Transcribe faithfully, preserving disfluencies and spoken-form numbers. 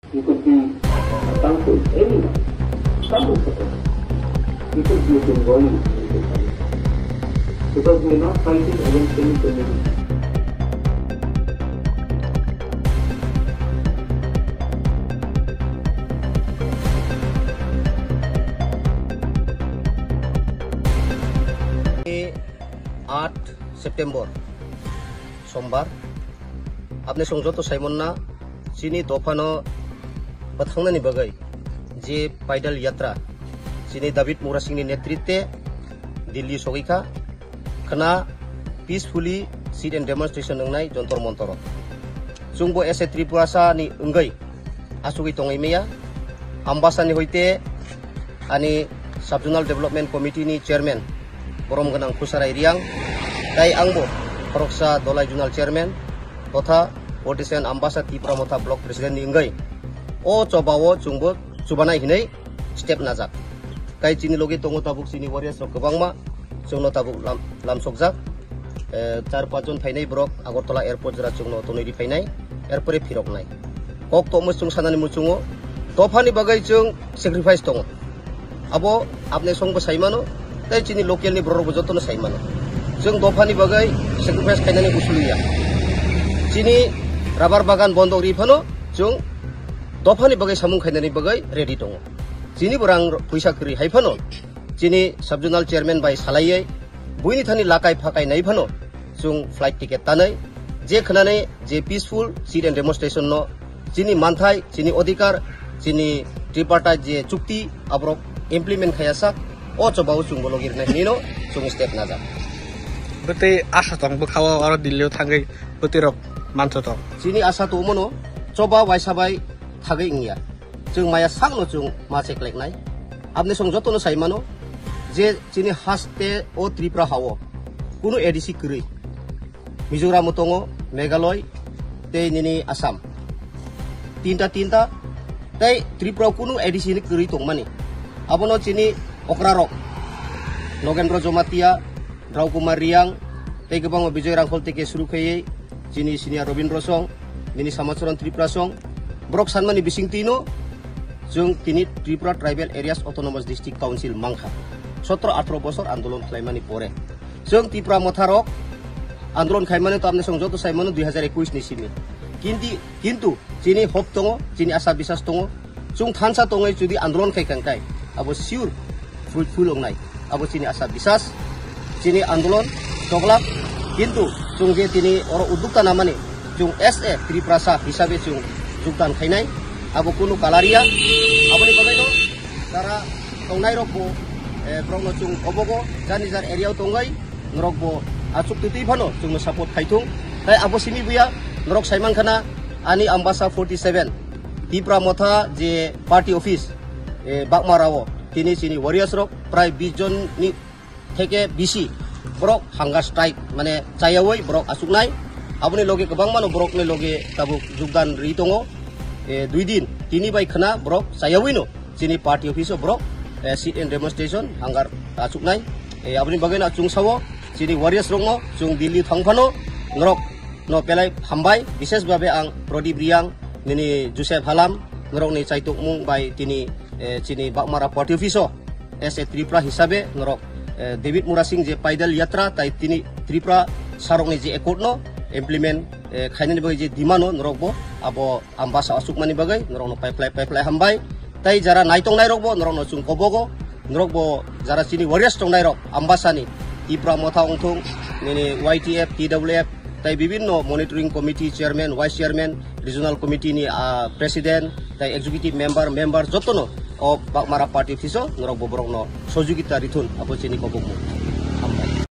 You could be a country, anyone, country support. You could be a Bengali in the country. Because we are not fighting against any community. Aat September, Sombar. Apni song joto saimonna chini dophano bwthangnani bagwi je paidal yatra chini David Murasingni netritwe Delhi sogwi kha, khna peacefully sit and demonstration wngnai Jontor Montoro. Chwngbo as a Tripurasa ni wngwi achugwi tongwi maya. Ambasani hoite ani Sub-Zonal Development Committee ni Chairman borom gwnang Khusarai Riang, tai angbo khoroksa Dolai Zonal Chairman totha forty seven Ambasa Tipra Motha Block President ni wngwi o choba o chwngbo chubanai hinwi step najak. Tai chini logi tongo tabuk chini warriors rok kwbangma, chwngno tabuk lam-, lamsokjak. Eh, char panch jon phainai borok Agartala airport jora chwngno tonwi ri phainai, erpore phiroknai. Kok tongmo chwng sanani muchungo, dophani bagwi chwng sacrifice tongo. Abo apni songbo saimano, tei chini local ni borok bo jotono saimano. Chwng dophani bagwi sacrifice khainani usuliya. Chini rubber bagan bondok ri phano chwng dophani bagwi samung khainani bagwi ready tongo. Chini bo rang puisa kwrwi hai phano chini sub-zonal chairman bai salaiwi buini thani lakai phakai nai phano chwng flight ticket tanai, je khwnani je peaceful sit and demonstration no chini manthai, chini odhikar, chini tripartite je chukti aborok implement khaya sak, o choba o chwng bo logi rwnai hinwi no chwng step najak. Bwtwi asa tong bwkha o oro Delhi o thangwi bwtwi rok mansa tong. Chini asa tongmano choba waisa bai thagwi wngya. Chwng maya sakno chwng ma chekleknai. Apni song jotono saimano je chini haste o Tripura hao kunu A D C kwrwi. Mizoram tongo, Meghalaya tei nini Assam. Tinta tinta tei Tripura kunu A D C ni kwrwi tongmani. Abono chini okrarok Nogendra Jomatia, Drau Kumar Riang, tei kwbangma Bijoy Rangkhol teke suru khaiwi chini senior Robindra Song, nini Samacharan Tripura Song, borok sanmani bisingtwino chwng tini Tripura Tribal Areas Autonomous District Council mankha. Sotro athro bosor andolon khlaimani pore. Chwng Tipra motharok andolon khaimani to apni song joto saimano dui hazar ekush ni simi. Kinti-, kintu chini hop tongo, chini asa bisas tongo, chwng thansa tongwi jodi andolon khai kangkai, abo sure fruitful wngnai. Abo chini asa bisas, chini andolon choglak, kintu chwng je tini oro uddukta namani, chwng as a Tiprasa hisabe chwng jogdan khainai, abo kunu kalaria, aboni bagwino jara tongnairokbo, eh, borokno chwng obogo jani jar area o tongwi, norokbo achuk twi twi phano chwngno support khaithung. Tai abo simi buya norok saimankhana ani Ambasa forty seven Tipra Motha je party office, eh, Bakmarao tini chini warriors rok prai bis jon ni theke bisi borok hunger strike mane chayawi borok achuknai. Aboni loge kwbangmano borokni loge tabuk jogdan ri tongo. Eh, dui din tini bai khna borok chayawino chini party office o borok, eh, sit and demonstration hunger achuknai. Eh, aboni bagwino chwng sao chini warriors rokno chwng Delhi thang phano norok no pelai hambai, bishesh bhabe ang Pradip Riang, nini Joseph Halam, norokni chaitukmung bai tini, eh, chini Bakmara party office o as a Tripura hisabe norok, eh, David Murasing je paidal yatra tai tini Tripura sarokni je accord no implement, eh, khainani bagwi je demand no norok bo abo Ambasa achukmani bagwi norokno paiplai paiplai hambai. Tai jara naitongnairokbo norokno chwng kobogo, norokbo jara chini warriors tongnairok Ambasani, Tipra Motha wngthung, nini Y T F, T W F, tai bibinno monitoring committee chairman, vice chairman, regional committee ni, ah, president, tai executive member, member jotono o Bakmara party office o norokbo borokno sojogita rithun abo chini kobokmung.